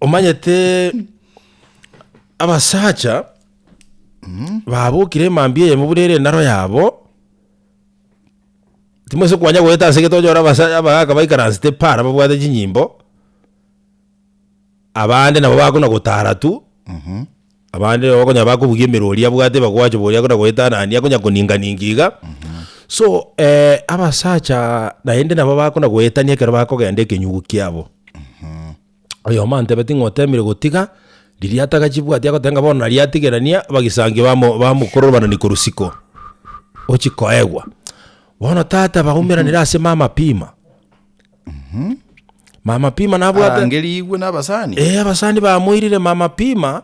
Omanyete abasacha babokire emambia eyemo buna ere enaro yabo, timoise kwanya goeta ase egete onyore abasa abagaka baikaransete para babwate chinyimbo, abande nabo bakona gotara tu, abande nabo okonyora bakobugia emerori abwate ebagwacho boria akona goetanania akonya koninganinga iga. So abasacha naende nabo bakona goetania ekero bakogenda ekenyugu kiabo. Oyomo antebetie ng'a otemire gotiga, riria atagachibwati agoteba ng'a bono naria atigerania abagisangi bamo bamokororobanani korwa isiko, ochie koegwa. Bono tata baumeranire ase mama pima. Mama pima nabwate Arangerigwe na abasani. Eh, abasani bamoirire mama pima,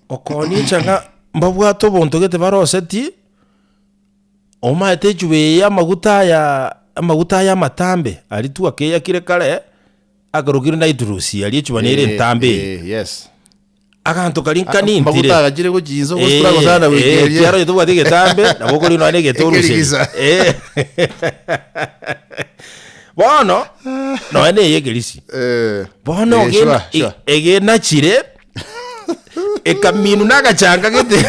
okoonia echang'a mbabwate obonto gete barosetie, omaete echuba eye ya amaguta aya amaguta aya amatambe aria twakeyakire kare, Akorokire Naitrusi, aria echuba nere entambe eye. Eh, yes. Aganto karia nkanintire. Amaguta agachire gochia inse ogosukura gosana goika Eh, eria. kiaro tobwati egetambe, nabo okorina nonya na egete oruserie. Ekerigisa. Eh. Bono, nonya na eye ekerisi. Eh. Bono Eh, ogena- sure, sure. egenachire, ekaminu na agachanga gete.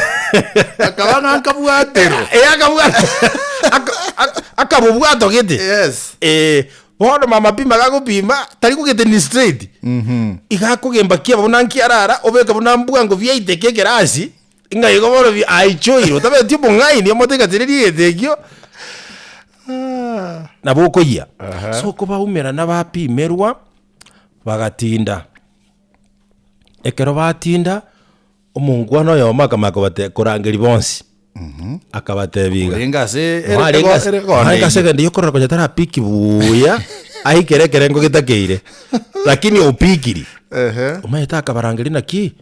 Akaba ng'a nkabwatero. Eh, akabwata aka- aka- akabobwato gete. Yes. Eh, Bono mama pima gagopima, tari kogetenia straight. Iga akogemba kiaba buna nkiarara, obeke buna mbwango biaiteke ekerasi, ng'a igo bono bi aichoire, otabeti obong'aini omote gatererie egento ekio, nabo okoyia. So kobaumerana bapimerwa, bagatinda. Ekero batinda, Omongwana oyomo akamanya kobate korangeria bonsi, akabatebia iga, Orenge ase ere- Noe arenge ego- ase- ere noe arenge ase egondeirie. egento yokorora konya tarapiki buya, aikere ekerengo getakeire, lakini opikiri. Ehe. Omanyete akabarangeria naki,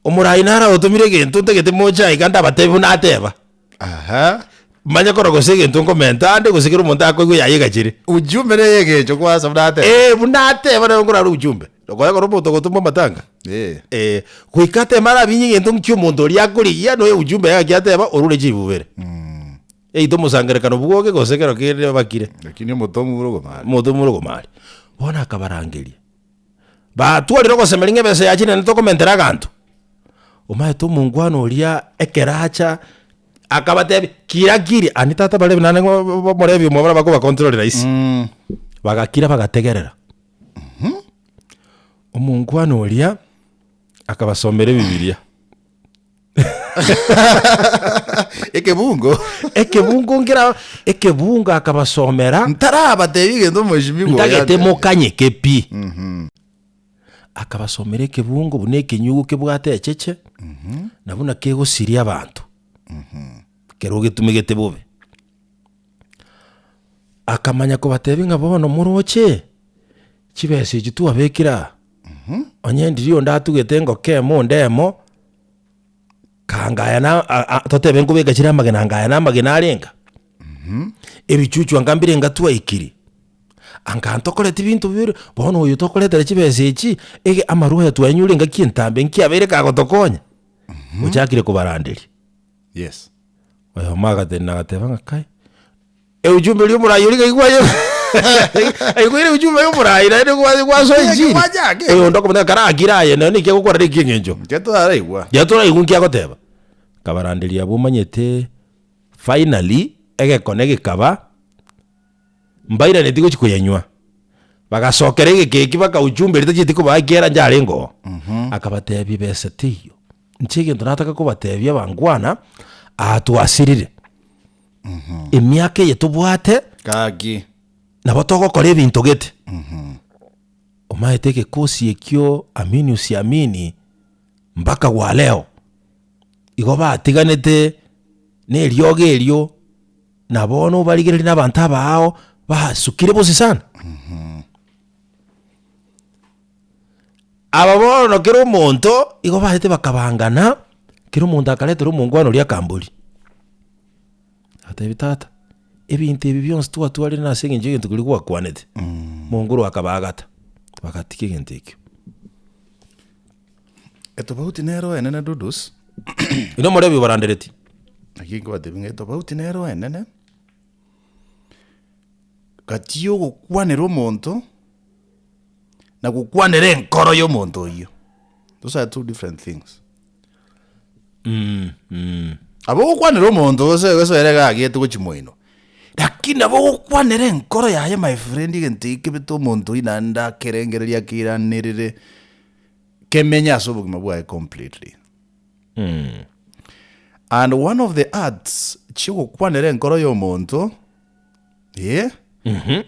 omorai naro otomire egento ntagete moche aiga ndabatebie buna ateba. Aha. Manye korora gose egento nkomenta ande gose kera omonto akoigwa yaye egachere. Ujumbe neye egencho kwanza buna ateba. Eh, buna ateba nabo nkorara ujumbe. Okonya korora omonto ogotoma amatanga. Eh. Eh, goika ateme arabinye egento nki omonto oria akorigia noe ujumbe yaye gaki ateba orure chibubere. Eito omosangerekano bwoge gose kero kende bakire. Lakini omoto omure ogomari. Omoto omure ogomari. Bono akabarangeria. Batwarire ogosemeria ng'a ebesa yachire naende tokomentera aganto. Omanyete omongwana oria ekero acha, akabatebia, kira kiri, ande tata barebi naende ng'a omorebi omwabo nabo akobacontrol rahisi. Bagakira bagategerera. Omongwana oria, akabasomera ebibiria. Ekebungo. Ekebungo nkera, ekebungo akabasomera. Ntarabatebia egento omweshimiwa oyo Ntagete antebia. mokanyeke pi. Akabasomera ekebungo buna ekenyugu kebwate echeche, na buna kegosiria abanto, ekero ogetumegete bobe. Akamanya kobatebia ng'a bono moroche, chibesa echi twabekire aa, onye ndiria onde atugete engoko emo onde emo, kanga aya na a- a totebe nkobeka chire amagena anga aya na amagena arenga, ebichuchu anga mbire enga twaikiri, anga ntokoreti binto bire, bono oyo tokoretera chibesa echi, ege amarwa aya twanyure engaki entambe nki abeire kagotokonya? Ochakire kobaranderia. Yes. Oyomo agatenena agateba ng'a kai, euchumbe ria omorai oria iga aigwa aigwere euchumbe ya omorai naende gwa- gwasoa Eke enchiri. gwachaka eke. Oyonde okomotebia karakire aye nonye naki agokwana neki eng'encho. Inche toraigwa. Riria toraigwa nki agoteba. Akabaranderia abwo omanyete finally egekone gekaba, mbairaneti gochia koyanywa. Bagasokera egeka ekio bakauchumba eria tachieti kobaa ekiagera njarenge oo. Akabatebia besa teiyo. Inche egento nataka kobatebia abangwana, aa twasirire. Emiaka eye tobwate, Gaki. nabo togokora ebinto gete. Omaete egekosi ekio amini usiamini, mpaka wa leo, igo batiganete na eriogo erio, na bono obarigereria na abanto abaao, basukire bosio sana. Aba bono kera omonto, igo baete bakabangana, kera omonto akaretera omongwana oria akambori. Agatebia tata, ebinto ebi bionsi twatwarire nase eng'encho y'egento keria gwakwanete, monguru akabaagata, bagatiga egento ekio. Etobauti nero enene Dudus, Inwe omorebi obarandereti. naki nkobatebia ng'a etobauti nero enene, gati ya ogokwanera omonto. na gokwanera enkoro ya omonto oyio. Those are two different things. Nabo ogokwanera omonto gose gose ere iga agiete gochia moino, lakini nabo ogokwanera enkoro yaye my friend egento ekio kebete omonto oyio naende akerengereria akeiranerere, kemenye ase obogima bwaye completely. And one of the arts chiogokwanera enkoro ya omonto, eh,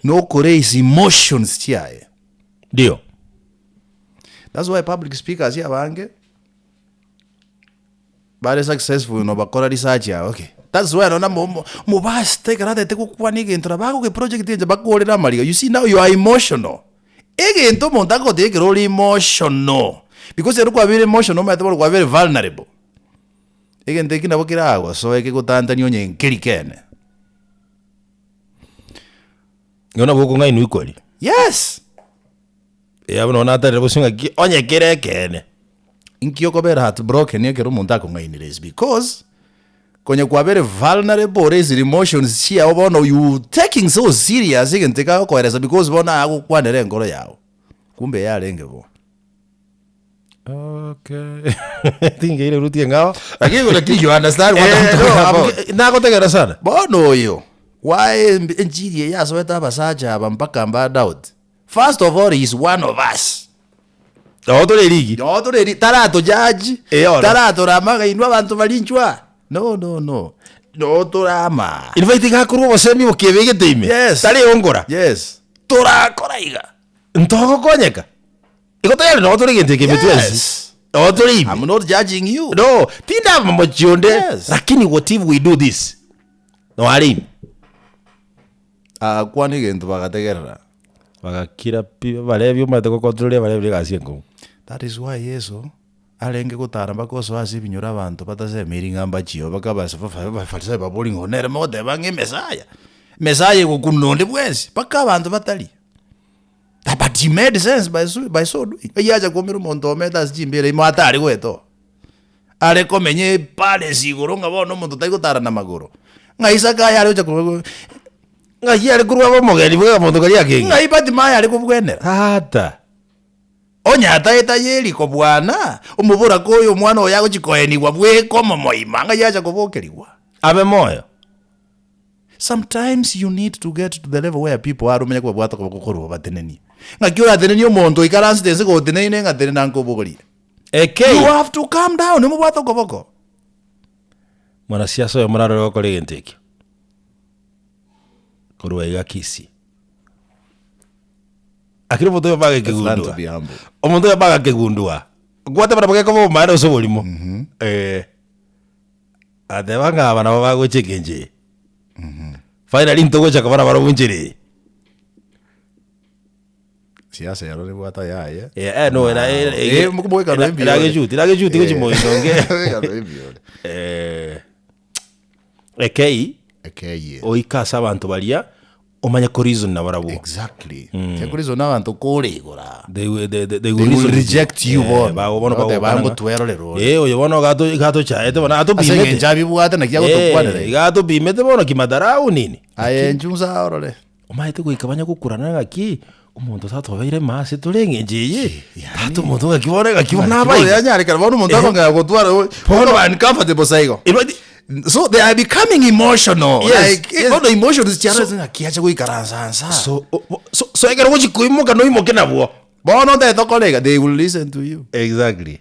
nokoraise emotions chiaye. Ndio. That's why public speakers abange bare successful no bakora research yabo okay. That's why nonye mo- mo- mobastor ekero atagete gokwana egento nabo agoke project enche bakorere amariga you see now you are emotional. Egento omonto agoteba ekero ore emotional, because ekero kwabeire emotional omanyete bono kwabeire vulnerable. Egento eki nabo keragosoe kegotantanie onye nkeri kene. Igo nabo okong'ainwa equally. Yes! Eeh abwo nabo natarire bosio ng'aki onye kere ekeene. Inki okobera heartbroken ekero omonto akong'ainire is because konya kwabere vulnerable ore ezire emotions chiao bono you taking so serious egento eke agokoeresa because bono agokwanera enkoro yao, kumbe yarenge bo. Okay, tingeire ruti eng'ao. Lakini lakini you understand what I'm Eh, talking no, about. nagotegera sana. Bono oyo, why enchiri eye yasoete abasacha aba mpaka mba doubt. First of all he is one of us. Nabo tore erigi. Noo tore eri taratojaji, Eh, oro. taratorama ng'a inwe abanto baria inchwa. No no no. Noo torama. In fact iga akorwa obosemi bokebegete ime. Yes. Tari eongora. Yes. Torakora iga. Ntogokonyeka. Igo tayari noo tore egento eke ime twensi. Yes. Noo tore ime. I'm not judging you. No, tindaba mochie onde. Yes. Lakini what if we do this? Noo are ime. Agakwana egento bagategerera. Bagakira pi, abarebi omanyete gokontroria abarebi egasi enkong'u. That is why Yeso arenge gotara mpaka osoa ase ebinyoro abanto batasemeiri ng'a mbachio mpaka abase abafarisayo baborie ng'a nere mogoteba ng'a emesaya, emesaya egokunda onde bwensi mpaka abanto batari. But he made sense by so by so doing. Eyio acha koumera omonto omete ase chimbera ime atari goeta oo. Are komenya epalace igoro ng'a bono omonto tari gotara na magoro. Ng'a Isaka aye are gocha ko Ng'ai are korwa abe omogeni bwe omonto karia akenge. Ng'ai Bartimayo are kobwenera. Tata. Onye ataete Yeriko bwana, omoboraka oyo omwana oye agochia koenigwa bweka omomoima, ng'ai acha kobokerigwa? Abe moyo. Sometimes you need to get to the level where people are omanye kobabwata okoboko korwa obatenenie. Ng'aki oratenenie omonto oikaransete ense goteneine ng'a tenena nkobogorie. Ekei. You have to come down omobwate okoboko. Mwanasiasa oyo morarore gokora egento ekio. Korwa iga Kisii. Lakini omonto oyo Let's learn to bagekegundua. be humble. Omonto oyo bagakegundua. Gwateba nabo gekoba obomaene gose oborimo. Eh. Agateba ng'a aba nabo bagocha engencho eye. Finally ntogocha koba nabarobwo enchera eye. Siasa ero nebwate ayaye. Eh, eh, no, era- era- Eh, mokobwekana era- embiore. eragechuti, eragechuti gochia moino nge. Mokobwekana embiore. Eh, ekei Ekeyie. oike ase abanto baria omanye koreason nabarabwo. Exactly. Tiakoreason na abanto kore igoro aa. They will, they They will will reason with reject you Eh, bono. bago bono Bagoteba bagokwana ng'a, ngotwerorera ore. Eh, oyo bono gato gatochaete bono Ase atopimete. eng'encho abibwate naki Eh, agotokwanera iga. iga atopimete bono kimadharau nini. Aye inchuo nsa orore. Omanyete goika banya gokurana ng'aki, omonto tatobeire ime ase tore eng'encho eye, Yani. tata omonto ng'aki bono ng'aki bono Bono abaiga. yanyarekana bono omonto akong'ea gotwara bono uncomfortable sa igo. Irwati- So they are becoming emotional. Yes, Like, yes. bono emotions chiarore ng'aki ache goikaransa nsa. So, o- o- so, so ekero ogochi koimoka noimoke nabwo. Bono otagete okore iga, they will listen to you. Exactly.